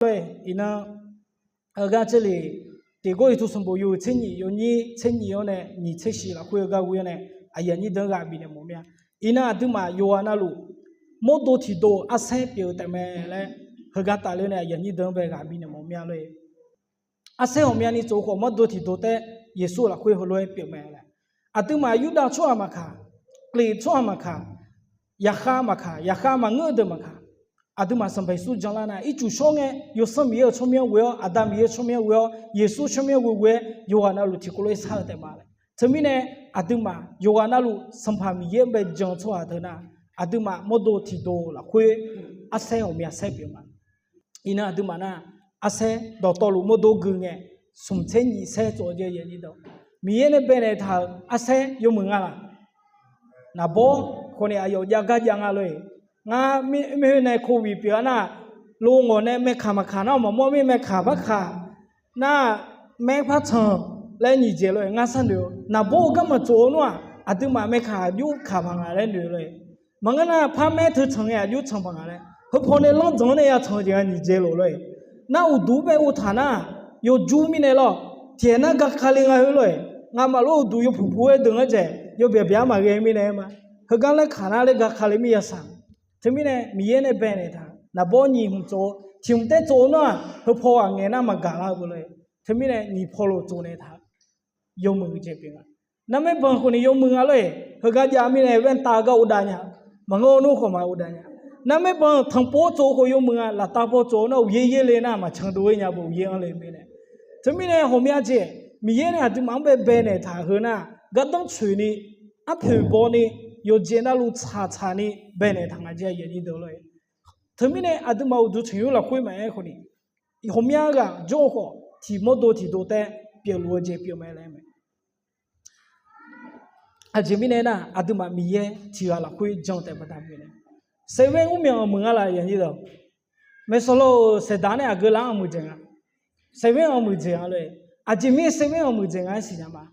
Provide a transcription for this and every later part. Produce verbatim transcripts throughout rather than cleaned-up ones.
Iqnan, heugar tser lef, tiqgor iqtuq sanqbof yawhuiq tser nyif yawnyir tser nyif-awr nae nyiq tser shif lafkhoer heugar ghoe-awr nae, aqyuif aqnyir deuq-anr ghaq bifnaeq mawf mir-a. Iqnan aqduimaf yawqghaq navluf mawrdo tiqdo arsaer pyeuf-eu taef mae laer, heugar tafler nae aqyuif aqnyir deuq-anr bae ghaq bifnaeq mawf mir-a lor-e. Arsaer ghawqmyani tsof-eu khawf mawrdo tiqdo taef Yeqsur lafkhoer heulof-aer pyeuf mae laer. Aqduimaf Yurdav tsawrhaq maqkaq, Kheq tsawrhaq maqkaq, yaqkhav maqkaq, yaqkhav maqngeur-eu deuq maqkaq, aqduimaf Sanqpaq Yeqsur janlar nar, ircuf shawr ngae, Yawsanr Miqyaer-euq tsawrmyanr ghoe-awr, Aqda Miqyaer-euq tsawrmyanr ghoe-awr, Yeqsur tsawrmyanr ghoe ghoe-aer yawqghaq navluf tiqkawv lof-aer shar-eu taef ma laer. Teumirnae, aqduimaf yawqghaq navluf Sanqpaq Miqyaer-anr bae jan-eu tsawrhaq teu nar, aqduimaf mawrdo tiqdo lafkhoer arsaer ghawqmya saer pyeuf ma. Iqnan aqduimaf nar, arsaer dawqtawvluf mawrdo gui ngae, smq tser nyif saer tsov-eu jeq Miqyaer nae baenaeq taq-euq arsaer yawmuiq nga laq? Naqbawr khawf ni aqyawf jav gar jav nga lor-e. Ngar, mirnae covid pyeuf-a nar, lo ngawq nae maerkaq maqkaq nar maqmawr mir, maerkaq par kaq nar, maer par tsanq laer nyiq jeq lor-e. Ngar sharnoeq-eu naqbawr-eu garma tsof-eu nar-aq, aqduimaf maerkaq aqjox kaq paq nga laer noeq lor-e. Maqngeur nar par maer teu tsanq ngae aqjox tsanq paq nga laer, heupaw nae lanrdzanq-anr nae ya tsanq-eu jeq nga nyiq jeq lof lor-e. Nar uqduq bae ov taq nar, yawjur mirnae lawr, tiqhaeq nar ga kali nga heu lor-e. Ngamaf lof uqduq yawpuq puq-aer deuq-anr jaeq yawbyaq byaq-anr maqghae mirnae ma. Heugar laer kaq nar laer ga kali mir ya saq. Teumirnae Miqyaer nae baenaeq taq naqbawr nyiq hmq tsof-eu tiq hmq taer tsof-eu nar-aq, heupaw ghaq ngaeq nar maqgaq lar-eu beu lor-e. Teumirnae nyiq paw lof tsovnaeq taq yawmuiq jeq pyeuf nga. Narmaer banq khawf ni yawmuiq nga lor-e. Heugar jav mirnae แว่นตา gar uvdav nya. Maqngeur nmr khawf ma uvdav nya. Narmaer banq tanqpov-awr tsof-eu khawf yawmuiq nga. Laftav paw tsof-eu nar uqyaer yaerle nar maqcan dov-ir nya beu uqyaer-anr le mirnae. Teumirnae ghawqmya jeq Miqyaer nae aqduimaf-anr bae baenaeq taq heu nar, gardanr tsoeqni, arpoeq bawni, yawqjeq navluf tsaqtsaqni baenaeq taq nga jeq aqyuif aqnyir deuq lor-e. Teumirnae aqduimaf uqduq tanqnymr lafkhoer maqaer khawf ni, ghawqmya ghaq jawr-eu khawf tiq mawrdo tiqdo taef pyeufluf-eu jeq pyeuf mae laer mae. Aqjeq mirnae nar, aqduimaf Miqyaer tiq ghaq lafkhoer jan taef baqda mirnae, เซเว่น urmyanq-anr muiq nga laf aqyuif aqnyir deuq. Maeqsawqlawr-euq saeqdaq nae aqgeu lar-anr muiqdzaeq nga. เซเว่น anr muiqdzaeq nga lor-e. Aqjeq mirnae เซเว่น anr muiqdzaeq nga-aer siqnya ma.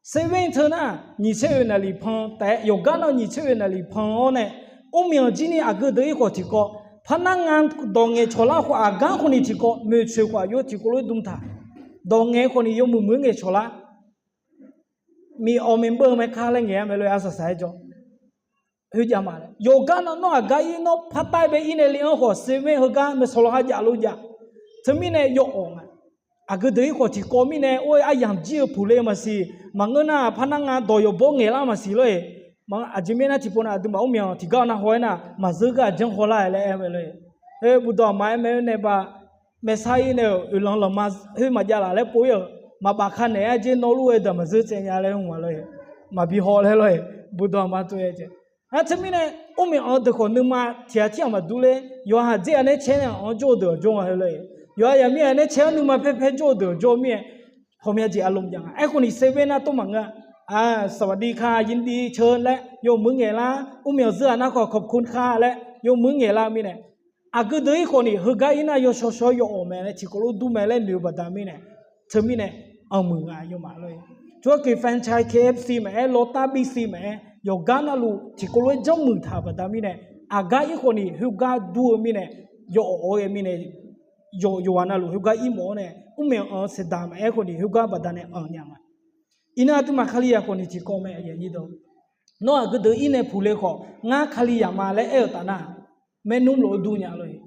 เซเว่น teu nar, nyiq tser oeq naqliq pan taef-aer yawqgar nar nyiq tser oeq naqliq pan-awr nae, urmyanq jir ni aqgeu deuq-ir khawf tiqkawv, par nar nga dawq ngaeqcawq lar khawf aqgar khawf ni tiqkawv, moeqtsoeq khawf aqjox tiqkawv lof-aer dm taq. Dawq ngaeq khawf ni yawmuiq muiq-aer ngaeqcawq lar. Miq awq miq beuv-eu mae ka laer ngaeq-a mae lor-e, arsaq saq-aer jawr. Khoerjav ma laer yawqgar nar nawr aqgar ir nawr par tar bae ir nae le-anr khawf เซเว่น heugar maeqsawqlawr ha jav lof jav. Teumirnae yawawq nga. Aqgeu deuq-ir khawf tiqkawv mirnae or-aer aryamq jir-eu puqle maqsiq, maqngeur nar par nar nga dawq yawqbawr ngaeqlar maqsiq lor-e. Aqjeq mirnae nar tiqpov nav aqduimaf urmyanq tiqgar nav haw-aer nar maqzeur gar aqjanr haw lar-e laer aer mae lor-e. Khoer bufdawq aqma-aer mae-aer nae ba, maeqsar-ir nae-euq oeqlanq lanqma khoer maqjav laf laer pov-ir-euq maqbaf ka naeq-aer jer nawr lur-aer daq maqzeur tsaev nya laer hmq-a lor-e. Maqbi haw laer lor-e. Bufdawq aqma tov-aer jeq. Nar teumirnae, urmyanq-anr deuq khawf nuima tiq ghaq tir ghaq maqdur ler, yawqha dzer-a nae caer-anr jawr-eu deuq-aq jawr nga heu lor-e. Yawqha yaqmir-a nae caer-anr nuima paer paer jawr-eu deuq-aq jawr-eu mirnae, ghawqmya jeq arlawm jav nga. Aerkhawf ni เซเว่น nar tov maqngeur-a. สวัสดีค่ะ ยินดีเชิญ laer yawmuiq ngaeqlar, urmyanq zeur-aq nar khawf ขอบคุณค่ะ laer yawmuiq ngaeqlar mirnae, aqgeu deuq-ir khawf ni heugar ir nar yawshawr shawr-aer yawawq mae laer tiqkawv lof dur mae laer noeq-eu baqda mirnae, teumirnae anqmuiq nga yawmaf lor-e. Tsawrhaq kef franchise KFC maqaer, lawrtav bisi maqaer, yawqgar navluf tiqkawv lof-aer janrmuiq taq-euq baqda mirnae, aqgar ir khawf ni khoergar dur-eu mirnae, yawawq-awr ghae mirnae, yawqghaq navluf khoergar ir mawf-awr nae, urmyanq-anr saeqdaq maqaer khawf ni khoergar baqda nae anq nya ma. Iqnan aqduimaf Kalizaq khawf ni tiqkawv mae. Nawr aqgeu deuq ir nae puqle khawf ngar Kalizaq ma laer aer-euq taf nar, maernmr lof-aer dur nya lor-e.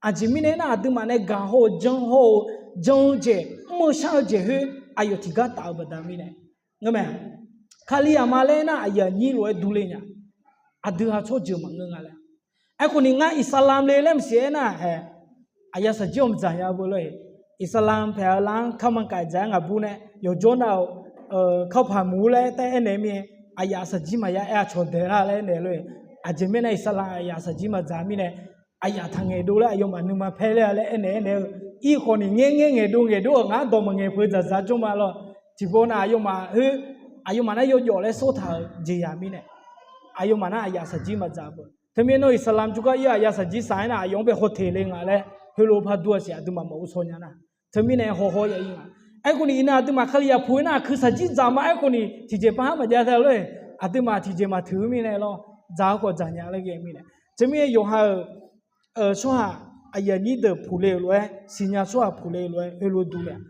Aqjeq mirnae nar aqduimaf nae gaq haw-eu jan haw-eu jan-eu jeq mr-eu shar-eu jeq khoer aqyawf tiqgar taf-eu baqda mirnae, ngeur mae. Kalizaq ma laer nar aqyuif aqnyir lof-aer durler nya. Aqdui ha tsawrjeuq maqngeur nga laer. Aerkhawf ni ngar Iqsaqlamle laer maqsiq aernar-aq, aqyaf saqjir-awq maqdzaq nya beu lor-e. Iqsaqlam paeq-eu lar-anr ข้าวมันไก่ dzaq-aer ngaqbur nae yawqjawr nav-eu ข้าวผัดหมู laer taef aernaeq mirnae, aqyaf saqjir maqya aer-a cawq daeq lar laer aernaeq lor-e. Aqjeq mirnae nar Iqsaqlam aqyaf saqjir maqdzaq mirnae, aqyaf taqngaeq dov laer aqyawfmaf nuima paer ler-a laer aernaeq aernaeq-eu, ir khawf ni ngaer ngaer ngaeqdov ngaeqdov-euq ngar dawq maqngaeq peuq dzaqdzaq jawr ma lor. Tiqpov nav aqyawfmaf khoer, aqyawfmaf nar yawjawf laer sawr taq-euq jeqzaq mirnae, aqyawfmaf nar aqyaf saqjir maqdzaq beu. Teumirnae nawr Iqsaqlam jawrgar ir aqyaf saqjir saq-aer nar aqyawf-anr bae haw teq le nga laer heulof par dur-a siq aqduimaf maqur shaw nya nar. Teumirnae hawhaw ya ir nga. Aerkhawf ni iqnan aqduimaf Kalizaq puq-aer nar aqkuir saqjir dzaq ma aerkhawf ni tiqjeq par har maqjav ta lor-e. Aqduimaf tiqjeq maqteuq-eu mirnae lor, dzaq-eu khawf dzaq nya laer ghae mirnae. Teumirnae yawqha-euq tsawrhaq aqyuif aqnyir deuq puqle-euq lof-aer, siqnya tsawrhaq puqle-eu lof-aer heulof duq laer,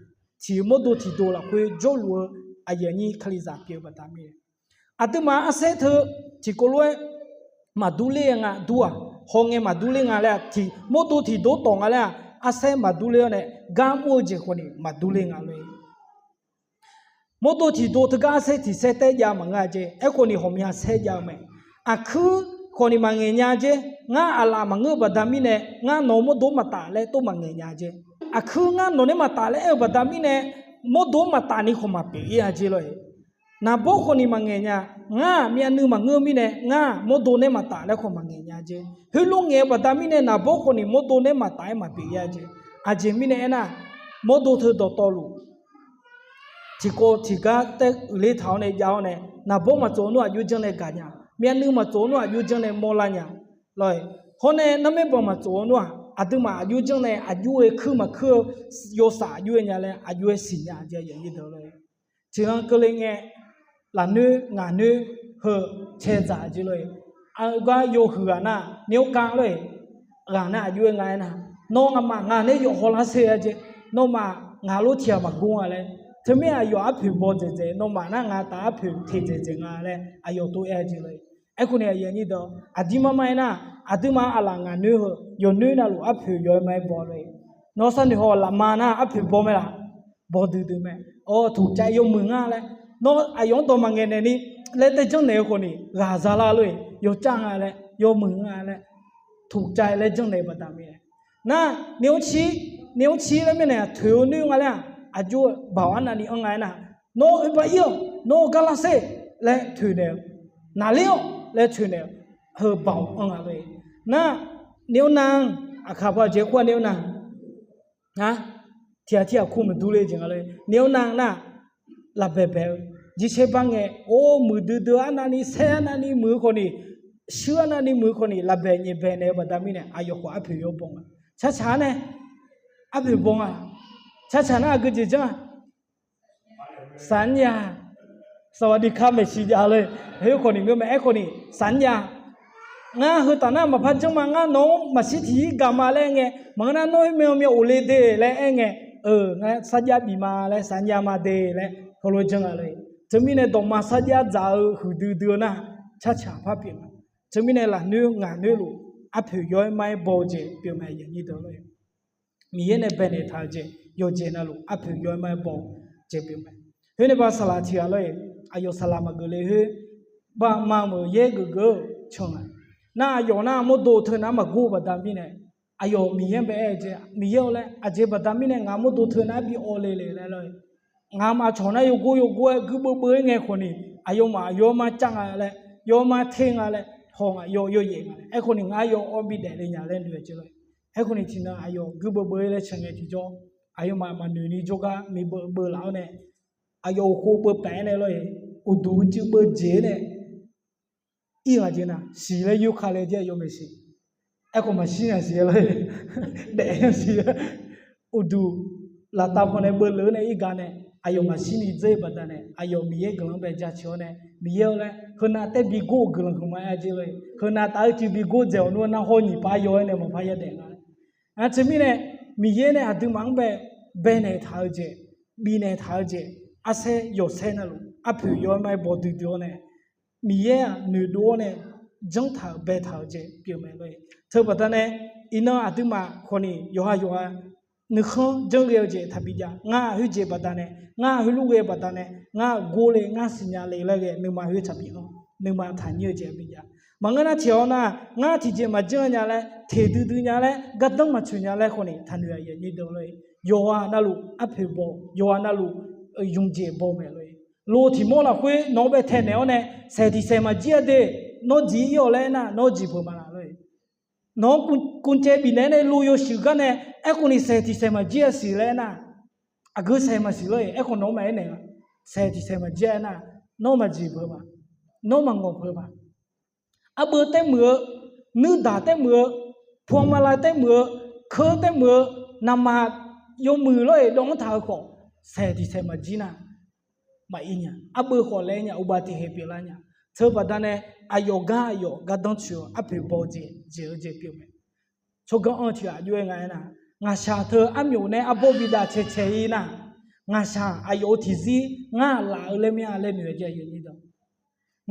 tiq mawrdo tiqdo lafkhoer jawrluf-eu aqyuif aqnyir Kalizaq pyeuf-eu baqda mirnae, aqduimaf arsaer teu tiqkawv lof-aer maqdur ler nga dur-aq, hawngae maqdur ler nga laer-aq, tiq mawrdo tiqdo tawq nga laer-aq, arsaer maqdur ler-awr nae gar mr-eu jeq khawf ni maqdur ler nga lor-e. Mawrdo tiqdo teugar arsaer tiq saer taer jav maqngeur-a jeq. Aerkhawf ni ghawqmya saer jav-eu mae. Aqkuir khawf ni maqngaeq nya jeq. Ngar aqlaf maqngeur-eu baqda mirnae, ngar nawq-eu mawrdo maqtaf laer tov maqngaeq nya jeq. Aqkuir ngar nawq nae maqtaf laer aer-eu baqda mirnae, mawrdo maqtaf ni khawf maqpyeuf ir-a jeq lor-e. Naqbawr khawf ni maqngaeq nya, ngar myavnuiv maqngeur-eu mirnae, ngar mawrdo nae maqtaf laer khawf maqngaeq nya jeq. Heulof ngaeq-eu baqda mirnae, naqbawr khawf ni mawrdo nae maqtaf-aer maqpyeuf ir-a jeq. Aqjeq mirnae aernar, mawrdo teu dawqtawvluf tiqkawv tiqgar taer uiqler taq-awr nae jav-awr nae, naqbawr maqtsof-eu nmr aqjox janr nae gaqnya, myavnuiv maqtsof-eu nmr aqjox janr nae mawrlar nya lor-e. Hawr nae narmaer banq maqtsof-eu nmr-aq, aqduimaf aqjox janr nae aqjox-aer kuir maqkuir-eu yawsaf aqjox-aer nya laer aqjox-aer siqnya jeq lor-e. Tiqnan keuvle ngae, lafnoer ngaqnoer heu caedzaq jeq lor-e. Aqgar yawhuiq ghaq nar, nymr kav lor-e. Ghaq nar aqjox-aer nga aernar, nawr ngamaf ngaq nae yawf hawlar ser-a jeq. Nawmaf ngaq lof tiq ghaq maqgor nga laer, teumirnae aqyawf arpoeq baw dzaeqdzaeq, nawmaf nar ngaq taf arpoeq teq dzaeqdzaeq nga laer aqyawf tov-aer jeq lor-e. Aerkhawf ni aqyuif aqnyir deuq, aqdir marmar aernar, aqduimaf aqlaf ngaqnoer heu yawqnoer navluf arpoeq yaw-aer ma-aer baw lor-e. Nawr sharnoeq haw lafma nar arpoeq baw mae laf? Baw duidui mae. Awr, ถูกใจ yawmuiq nga laer, nawr aqyawf-anr dawq maqngaeq naeq ni laer tae janrnaeq-eu khawf ni ghaq zalar lor-e, yawcav nga laer, yawmuiq nga laer, ถูกใจ laer janrnaeq-eu baqda mirnae. Nar, ni-anr cir, ni-anr cir laer mirnae aqtoeq-eu noer nga laer-aq, aqjox-eu baoq arnavni anr nga aernar, nawr oerbar ir-awq, nawr gar lar ser laer toeqnaeq-eu, naqler-awq laer toeqnaeq-eu, heu baoq anr nga lor-e. Nar, ni-anr na-anr aqkaq paw jeq khoer-aq ni-anr na-anr, a, tiq ghaq tiq ghaq kur maqdur ler jeq nga lor-e. Ni-anr na-anr nar, lafbaeq baeq-eu jirsaer bar ngae, or, muiqdui dui-eu arnavni saer arnavni muiq-eu khawf ni, shuir arnavni muiq-eu khawf ni, lafbaeq nyaef baeq naeq-eu baqda mirnae aqyawf khawf arpoeq yaw baw nga. Carcaq-ar nae arpoeq baw nga. Carcaq nar aqgeu jeq janr-a สัญญา สวัสดีครับ maeqshi jav lor-e. Khoer khawf ni ngeur mae. Aerkhawf ni สัญญา ngar heu taf nar maqpar janr ma, ngar nawq-anr maqshir tiqyir gaq ma laer aer ngae, maqngeur nar nawr-aer myawmyaw of le de laer aer ngae, eu, ngar sarjax bif ma laer สัญญา ma de laer heulof janr nga lor-e. Teumirnae dawqma sarjax dzaq-eu huiqdui dui-eu nar, carcaq par pyeuf ma. Teumirnae lafnoer ngaqnoer luf arpoeq yaw-aer ma-aer baw-eu jeq pyeuf mae, aqyuif aqnyir deuq lor-e. Miqyaer nae baenaeq taq-eu jeq yawqjeq navluf arpoeq yaw-aer ma-aer baw-eu jeq pyeuf mae. Khoer nae ba saqlaq tiq ghaq lor-e, aqyawf saqlaq maqgeuf le khoer, baqmaf meuq yaer geuf geuf-eu can nga. Nar aqyawf nar mawrdo teu nav-anr maqgor-eu baqda mirnae, aqyawf Miqyaer bae-aer-eu jeq, Miqyaer-or laer, aqjeq baqda mirnae ngaq mawrdo teu nav-anr bi awv le le laer lor-e. Ngaq maqcawq nar yawgor yawgor-aer guir beuv beuv-aer ngae khawf ni, aqyawfmaf yaw-aer mar car nga laer, yaw-aer mar ter nga laer, haw ngaq yaw yawyaef nga laer, aerkhawf ni ngar yaw-awr bi daefle nya laer noeq-eu jeq lor-e. Aerkhawf ni tiqnan aqyawf guir beuv beuv-aer laer can ngae tiqjawr, aqyawfmaf maqnoeq ni jawrgar miqbeuv beuv laf-awr nae, aqyawf uqkhov beuv paef-aer nae lor-e, uqduq uicuiv beuv jeq-aer nae, ir ghaq jeq nar siq laer yoer ka laer jaer-a yaw maeqshi. Aerkhawf maqshir nya siq-aer lor-e, daef-aer siq-aer, uqduq laftav paw nae beuv lef-awr nae ir gaq nae, aqyawf maqshir ni dzeur-eu baqda nae, aqyawf Miqyaer guiqlanq-anr bae jaceuq-awr nae, Miqyaer-or laer, heunav taer bi gor-euq guiqlanq huiqma-aer jeq lor-e, heunav taf-eu cuiv bi gor dzaeq-awq nmr nar hawr nyiq par yaw-aer nae maqpar yadaef nga. Nar teumirnae, Miqyaer nae aqduimaf-anr bae baenaeq taq-eu jeq, bifnaeq taq-eu jeq, arsaer yawqsaer navluf arpoeq yaw-aer ma-aer baw duidui-awr nae, Miqyaer-aq noeqdov-awr nae janr taq-euq baetaq-euq jeq pyeuf mae lor-e. Teubaqda nae, iqnan aqduimaf khawf ni yawqha yawqha nuikhanr janr ghae-eu jeq taqbi jav. Ngar-aq khoerjeq baqda nae, ngar-aq heulof ghae-eu baqda nae, ngar-aq gor le, ngar siqnya le laer ghae nuima khoer taqbi anr, nuima taqnyir-eu jeq taqbi jav. Maqngeur nar tiq ghaq-awr nar, ngar tiqjeq maqjanr nya laer, teq duidui nya laer, gardanr maqtsoeq nya laer khawf ni taqnoeq-a, aqyuif aqnyir deuq lor-e. Yawqghaq navluf arpoeq baw, yawqghaq navluf yunjeq baw mae lor-e. Lo tiq mawr lafkhoer nawq-anr bae taenaeq-awr nae, saeq tiq saeq maqjir-a de, nawr jiq ir-awq laer aernar, nawr jiq peuq ma laf lor-e. Nawq-anr กุญแจ bifnaeq-aer nae lo yawshuif gar nae, aerkhawf ni saeq tiq saeq maqjir-a siq laer aernar, aqgeu saeq maqsiq lor-e. Aerkhawf nawq-anr maqaer naeq-a, saeq tiq saeq maqjir-a aernar, nawr maqjeq peuq ma, nawr maqngawq peuq ma. Arbeuv taer muiq-eu, nuirdaq taer muiq-eu, พวงมาลัย taer muiq-eu, keuv taer muiq-eu, naqmaq yawmuiq lor-e dawv-anr taq-eu khawf, saeq tiq saeq maqjir nar, maqir nya. Arbeuv khawf laer nya, อุบัติเหตุ pyeuflar nya. Teubaqda nae, aqyawf gar aqyawf gardanr tsoeq-eu arpoeq baw-eu jeq, jeq-eu jeq pyeuf mae. tsawrganr anr-eu tiq ghaq jov-aer nga aernar, ngaqshaq teu armyof nae arbawr bidav cae cae-ir nar, ngaqshaq aqyawf-euq tiqzir ngar laf-eu laer mya laer noeq-a jeq.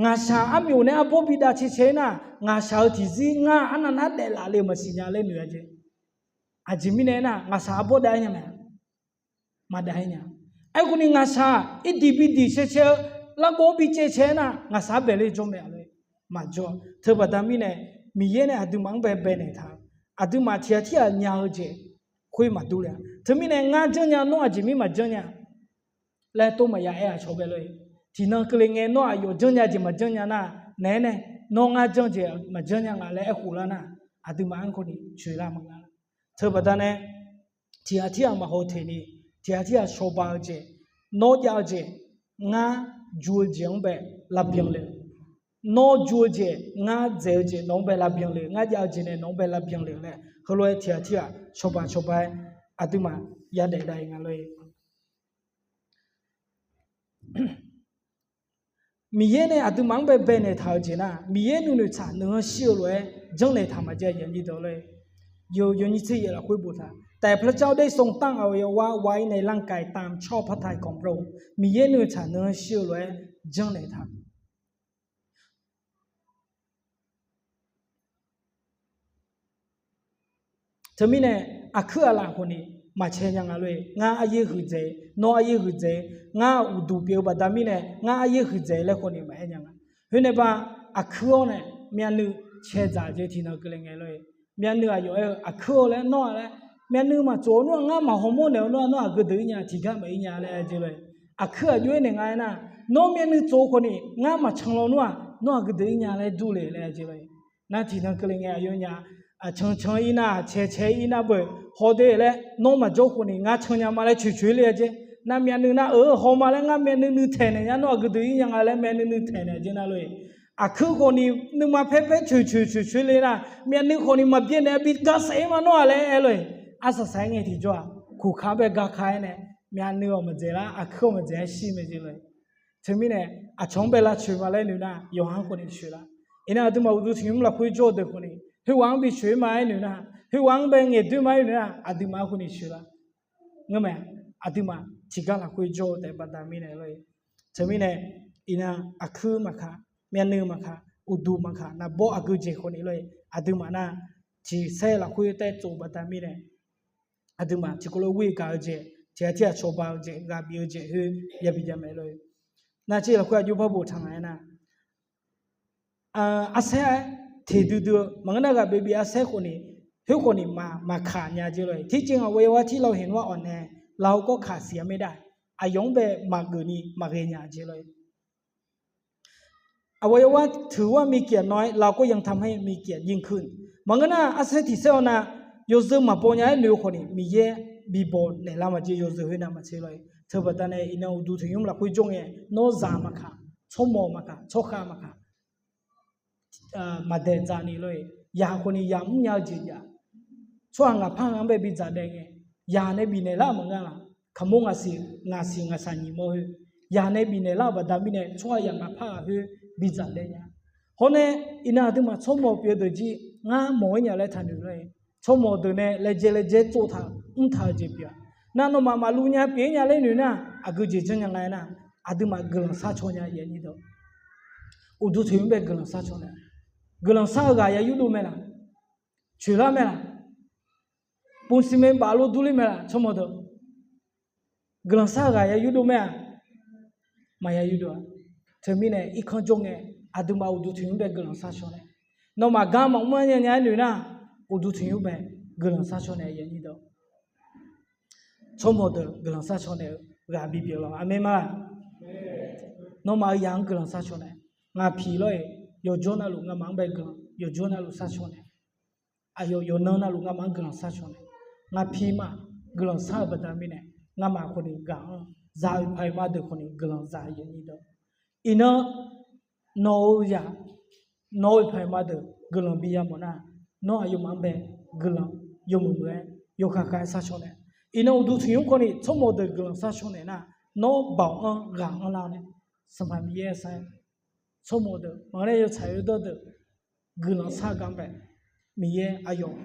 Ngaqshaq armyof nae arbawr bidav cae cae-ir nar, ngaqshaq-euq tiqzir ngar arnav nar daeflaf le-eu maqsiq nya laer noeq-a jeq. Aqjeq mirnae aernar, ngaqshaq arbawr dav-aer nya mae, maqdav-aer nya. Aerkhawf ni ngaqshaq irdiq bidiq cae cae-eu, largawv-anr bi caev cae-aer nar, ngaqshaq arbaeq le jawr mae-a lor. Maqjawr. Teubaqda mirnae, Miqyaer nae aqduimaf-anr bae baenaeq taq, aqduimaf tiq ghaq tirghaq nya-eu jeq khoer maqdur le-a. Teumirnae ngar janrnya nawr aqjeq mir maqjanr nya laer tov maqya aer-a cawba lor-e. Tiqnan keuvle ngae nawr aqyawf janrnya jeq maqjanr nya nar, naeq-aer nae nawr ngar janr jeq maqjanr nya nga laer aerkhof lar nar, aqduimaf-anr khawf ni coeqlar maqnga. Teubaqda nae tiq ghaq tirghaq maqhaw teq ni, tiq ghaq tirghaq cawba-eu jeq, nawr jav-eu jeq, ngar ju-eu jeq-anr bae lavbyan le-eu, nawr ju-eu jeq, ngar dzaeq-eu jeq nawq-anr bae lavbyan le-eu, ngar jav-eu jeq nae nawq-anr bae lavbyan le-eu laer heulof-aer tiq ghaq tirghaq cawba cawba-aer aqduimaf yadaef dav-eu nga lor-e. Miqyaer nae aqduimaf-anr bae baenaeq taq-eu jeq nar, Miqyaer nuinoeq tsaq nuihanr shir-eu lof-aer janrnaeq taq maqjav-a lor-e. Yawnyir tser yaef lafkhoer boftaq, แต่พระเจ้าได้ทรงตั้งอวัยวะไว้ในร่างกายตามชอบพระทัยของพระองค์ Miqyaer nuinoeq tsaq nuihanr shir-eu lof-aer janrnaeq taq Teumirnae aqkuir aqlaf khawf ni maqcae nya nga lor-e. Ngar aryaer huiqdzaeq, nawr aryaer huiqdzaeq, ngar uqduq pyeuf-eu baqda mirnae ngar aryaer huiqdzaeq laer khawf ni maqaer nya nga. Khoernae ba, aqkuir-awr nae myavnuiv cae dzaq jeq tiqnan keuvle ngae lor-e. Myavnuiv aqyawf aer-eu aqkuir-awr laer nawr-aq laer, myavnuiv maqtsof-eu nawr-aq, ngar maqhaw mawr naeq-eu nawr-aq, nawr aqgeu deuq-ir nya, tiqgar maqir nya laer aer jeq lor-e. Aqkuir aqjox-aer naeq nga aernar, nawr myavnuiv tsof-eu khawf ni ngar maqcan law nawr-aq, nawr aqgeu deuq-ir nya laer dur le laer aer jeq lor-e. Nar tiqnan keuvle ngae aqyawfnyaf, aqcan can-ir nar, cae cae-ir nar beu, hawde laer nawr maqjawr khawf ni ngar can nya ma laer coeq coeq le-a jeq. Nar myavnuiv nar-euq hawma laer ngar myavnuiv nuitaeq naeq nya, nawr aqgeu deuq-ir nya nga laer myavnuiv nuitaeq naeq jeq nar lor-e. Aqkuir khawf ni nuima paer paer coeq coeq coeq coeq le nar, myavnuiv khawf ni maqbyaenaeq-a bi garsaef-ir ma nawr-aq laer aer lor-e. Arsaq saq-aer ngae tiqjawr-aq, kuqka bae garka-aer nae myavnuiv-awq maqdzaeq lar, aqkuir-awq maqdzaeq-aer shir mae jeq lor-e. Teumirnae, aqcawq-anr bae lavcoeq ma laer noeq nar, yawqha-anr khawf ni coeq lar. Iqnan aqduimaf uqduq tiq nymr lafkhoer jawr-eu deuq khawf ni, khoerghaq-anr bi coeq-ir ma aer noeq nar, khoerghaq-anr bae ngaeqdoer ma aer noeq nar, aqduimaf-anr khawf ni coeq lar. Ngeurmae, aqduimaf tiqgar lafkhoer jawr-eu taef baqda mirnae lor-e. Teumirnae, iqnan aqkuir maqkaq, myavnuiv maqkaq, uqduq maqkaq, naqbawr aqgeu jeq khawf ni lor-e. Aqduimaf nar, tiqsaer lafkhoer taev tsov baqda mirnae, aqduimaf tiqkawv lof ghoer gaq-eu jeq, tiq ghaq tirghaq cawba-eu jeq, ghaq bif-eu jeq khoer yabi jav mae lor-e. Nar tser lafkhoer aqjox par boftaq nga aernar, arsaer teq duidui-eu maqngeur nar, ghaq bif bif arsaer khawf ni, khoer khawf ni maqkaq nya jeq lor-e. ที่จริงอวัยวะที่เราเห็นว่าอ่อนแอ เราก็ขาดเสียไม่ได้ aqyawf-anr bae maqgeuf ni maqghae nya jeq lor-e. อวัยวะถือว่ามีเกียรติน้อย เราก็ยังทำให้มีเกียรติยิ่งขึ้น Maqngeur nar, arsaer tiqsaer-awr nar, yawzeu maqbaw nya-aer noeq-eu khawf ni, Miqyaer bi baw naeqlar ma jeq, yawzeu khoer navmaqtser lor-e. Teubaqda nae iqnan uqduq tiq nymr lafkhoer jawr ngae, nawr zaq maqkaq, tsawrmawq maqkaq, tsawrkhav maqkaq, maqdaeq dzaq ni lor-e. Yaq khawf ni yaq mrnya-eu jeq jav, tsawrhaq ngaqpar ghaq-anr bae bidzaq daef ngae, yaq nae bifnaeq lar-euq maqngeur laf. Kaqmur ngaqsiq ngaqsaq nyiq mawr khoer, yaq nae bifnaeq lar-euq baqda mirnae tsawrhaq yaq ngaqpar ghaq khoer bidzaq daef nya. Hawr nae, iqnan aqduimaf tsawrmawq pyeuf-eu deuq jir ngar mawq-ir nya laer taqnoeq lor-e. Tsawrmawq deuq nae laejae laejae tsovtaq mrtaq-eu jeq pyeuf-a. Nar nawmaf maqluv nya pyeuf-ir nya laer noeq nar, aqgeu jeq janrnya nga aernar, aqduimaf guiqlanq sharcaw nya-a. Uqduq tiq nymr bae guiqlanq sharcaw nae, guiqlanq shar-eu ghaq ya yurdov mae laq? Coeqlar mae laq? Pov siq mae baf lo durler mae laq tsawrmawq deuq? Guiqlanq shar-eu ghaq ya yurdov mae-aq, maqya yurdov-a. Teumirnae irkanr jawr ngae, aqduimaf uqduq tiq nymr bae guiqlanq sharcaw nae, nawmaf gar maqmr nya nya-aer noeq nar, uqduq tiq nymr bae guiqlanq sharcaw nae, tsawrmawq deuq guiqlanq sharcaw nae-eu ghaq bipyeuf lawq. Aqmeq ma. Nawmaf-euq yaq-anr guiqlanq sharcaw nae, ngaq piq lawr-iq yawqjawr navluf ngamaf-anr bae guiqlanq yawqjawr navluf sharcaw nae, aqyawf yawqnan navluf ngamaf-anr guiqlanq sharcaw nae, ngaq piq ma guiqlanq shar-eu baqda mirnae, ngamaf khawf ni ghaq-anr za-eu paq-iq ma deuq khawf ni guiqlanq za-eu yaeq ni dawq. Iqnan nawq-eu zaq, nawq-eu paq-iq ma deuq guiqlanq bi yamawf nar, nawr aqyawfmaf-anr bae guiqlanq yawmuiq muiq-aer yawkhav khav-aer sharcaw nae, iqnan uqduq tiq nymr khawf ni tsawrmawq deuq guiqlanq sharcaw naeq nar, nawr baoq-anr ghaq anrlar-awr nae, Sanqpaq Miqyaer sar-aer tsawrmawq deuq maqngeur nae yawtsaq yawdawr deuq guiqlanq shar-eu gar bae, Miqyaer aqyawf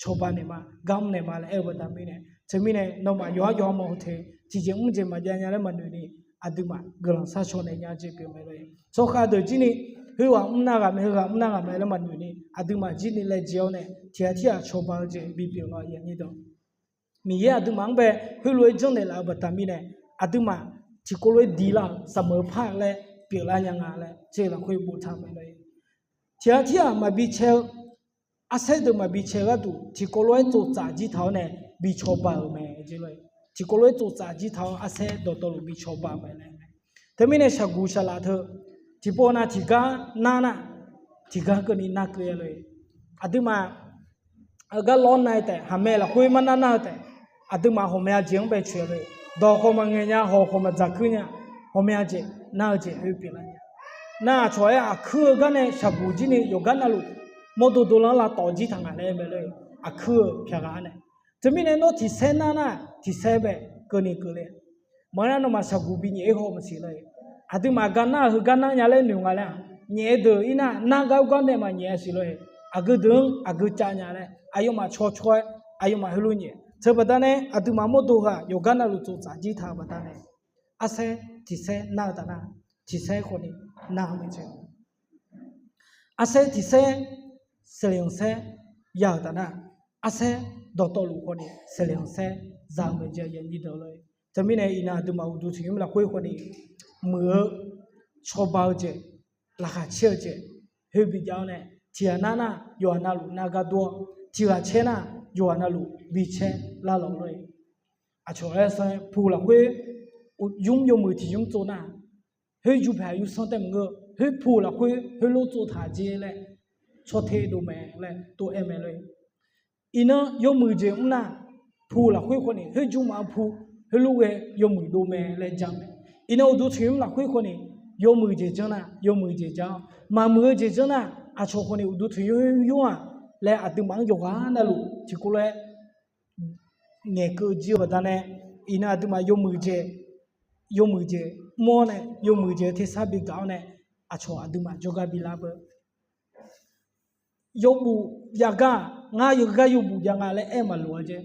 cawba naeqma, gar mr naeqma laer aer-eu baqda mirnae, teumirnae nawmaf yawqhar yawqha mawf-eu te, tiqjeq mr jeq maqjav nya laer maqnoeq ni, aqduimaf guiqlanq sharcaw naeq nya jeq pyeuf mae lor-e. Tsawrkhav deuq jir ni, khoerghaq mr nar ghaq mae, heughaq mr nar ghaq mae laer maqnoeq ni, aqduimaf jir ni laejae-awr nae tiqghaq tirghaq cawba-eu jeq bipyeuf lawr. Miqyaer aqduimaf-anr bae heulof-aer janrnaeq laf-eu baqda mirnae, aqduimaf tiqkawv lof-aer diq lar-euq saqmeuq par laer pyeuflar nya nga laer teu lafkhoer boftaq mae lor-e. Tiqghaq tirghaq maqbi cae-eu, arsaer deuq maqbi cae-eu gharduq tiqkawv lof-aer tsoftsaf jir taq-awr nae bi cawba-euq mae jeq lor-e. Tiqkawv lof-aer tsoftsaf jir taq-awr arsaer dawqtawvluf bi cawba-eu mae laer. Teumirnae shaqguq shaqlaf teu, tiqpov nav tiqgar nar nar, tiqgar keuvni nar keuv-a lor-e. Aqduimaf heugar lawr nav-eu taef, haqmae lafkhoer mar nar nar-eu taef, aqduimaf ghawqmya jeq-anr bae coeq-a lor-e. Dawq khawf maqngaeq nya, hawq khawf maqdzaq kuir nya, ghawqmya jeq nar-eu jeq khoer pyeuflar nya. Nar aqcawq-aer aqkuir-eu gar nae shaqguq jir ni yawqgar navluf mawrdo dovlanr lavtawf jir taq nga laer aer mae lor-e. Aqkuir-eu pyaqghaq-a nae, teumirnae nawr tiqsaer nar nar, tiqsaer bae keuvni keuvle. Maqngeur nar nawmaf shaqguq bi nyaef-aer haw maqsiq lor-e. Aqduimaf gar nar-euq heugar nar nya laer noeq nga laer-aq, nyaef-eu deuq ir nar, nar gar ur gar nae maqnyaef-a siq lor-e. Aqgeu deuq-anr aqgeu cav nya laer aqyawfmaf cawcaw-aer aqyawfmaf heulof nyaef teu baqda nae, aqduimaf mawrdo heu-aq yawqgar navluf tsoftsaf jir taq-eu baqda nae, arsaer tiqsaer nar-eu taf nar, tiqsaer khawfni nar-eu mae jeq. Arsaer tiqsaer, saeqleq khanqsaer ya-euq taf nar, arsaer dawqtawvluf khawfni saeqleq khanqsaer za-eu mae jeq, aqyuif aqnyir deuq lor-e. Teumirnae iqnan aqduimaf uqduq tanqnymr lafkhoer khawfni muiq-eu cawba-eu jeq, laqkhaq caer-eu jeq, khoer bijav-awr nae, tiqghaq nar nar yawqghaq navluf nar gar dur-awr, tiqghaq caer nar yawqghaq navluf bi caer lar lawq lor-e. Aqcawq-aer sanr pu lafkhoer, ymr yawmuiq tiqymr tsov nar, khoer yupaq yursanr taef maqngeur, khoer pu lafkhoer khoerlof tsov taq jer laer, tsawrte dov mae laer tov-aer mae lor-e. Iqnan yawmuiq jeq mr nar, pu lafkhoer khawfni khoer jmrmaf-eu pu, khoerlof ghae yawmuiq dov mae laer ja mae. Iqnan uqduq tanqnymr lafkhoer khawfni yawmuiq jeq janr nar yawmuiq jeq ja-awr, maqmuiq-eu jeq janr nar aqcawq khawfni uqduq tanqnymr yur-aq laer aqduimaf-anr yawqghaq navluf tiqkawv lof-aer ngaeqkeuv jir-eu baqda nae, iqnan aqduimaf yawmuiq jeq, yawmuiq jeq mr-awr nae yawmuiq jeq-eu tersar bi gaq-awr nae, aqcawq aqduimaf jawrgar bi lar beu. Yawbuf jav gar, ngar yawgar yawbuf jav nga laer aer maqloq-a jeq.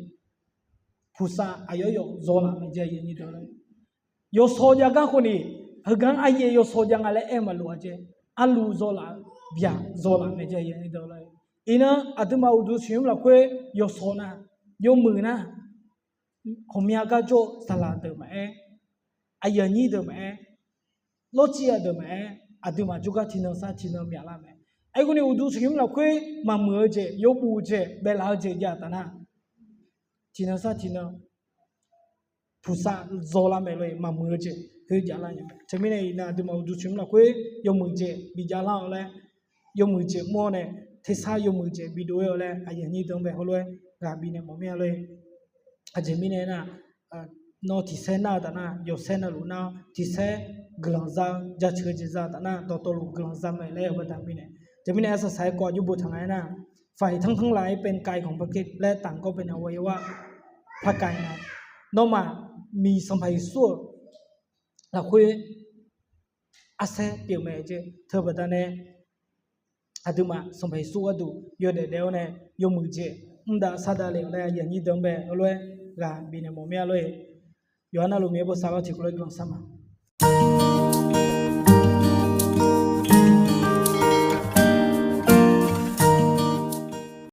Puqsav aqyawf yawf zawlaf mae jeq, aqyuif aqnyir deuq lor-e. Yawsaw jav gar khawfni, heugar aryaev yawsaw jav nga laer aer maqloq-a jeq. Arluv zawlaf-eu byaq zawlaf mae jeq, aqyuif aqnyir deuq lor-e. Iqnan aqduimaf uqduq tanqnymr lafkhoer yawsaw nar, yawmuiq nar, ghawqmya gar jawr-eu saqlaq deuq maqaer, aqyuif aqnyir deuq maqaer, lawrciv-a deuq maqaer, aqduimaf jawrgar tiqnan sar tiqnan myaqlar mae. Aerkhawfni uqduq tanqnymr lafkhoer maqmuiq-eu jeq, yawbuf jeq, baeflaf-eu jeq jav taf nar, tiqnan sar tiqnan puqsav zawlar mae lor-e. Maqmuiq-eu jeq khoer javlar nya mae. Teumirnae iqnan aqduimaf uqduq tanqnymr lafkhoer yawmuiq jeq bi javlar-awr laer, yawmuiq jeq mr-awr nae tersar yawmuiq jeq bi dov-aer-awr laer aqyuif aqnyir deuq-anr bae heulof-aer ghaq bifnaeq mawf mir-a lor-e. Aqjeq mirnae nar, nawr tiqsaer nar-eu taf nar yawsaer navluf nar-awr, tiqsaer guiqlanq za-eu jaceuq-eu jeq za-eu taf nar dawqtawvluf guiqlanq za mae laer-eu baqda mirnae. Teumirnae arsaq saq-aer kawv aqjox boftaq nga-aer nar, ฝ่ายทั้งทั้งหลายเป็นกายของพระคริสต์ และต่างก็เป็นอวัยวะพระกายนั้น Nawmaf miq Sanqpaq Yeqsur-euq lafkhoer arsaer pyeuf mae jeq teu baqda nae, aqduimaf Sanqpaq Yeqsur gharduq yawdaef daef-awr nae yawmuiq jeq mr dav sar dav le-euq laer aqyuif aqnyir deuq-anr bae heulof-aer ghaq bifnaeq mawf mir-a lor-e. Yawqha navluf Miqyaer bosav lawr tiqkawv lof-aer guiqlanq shar ma.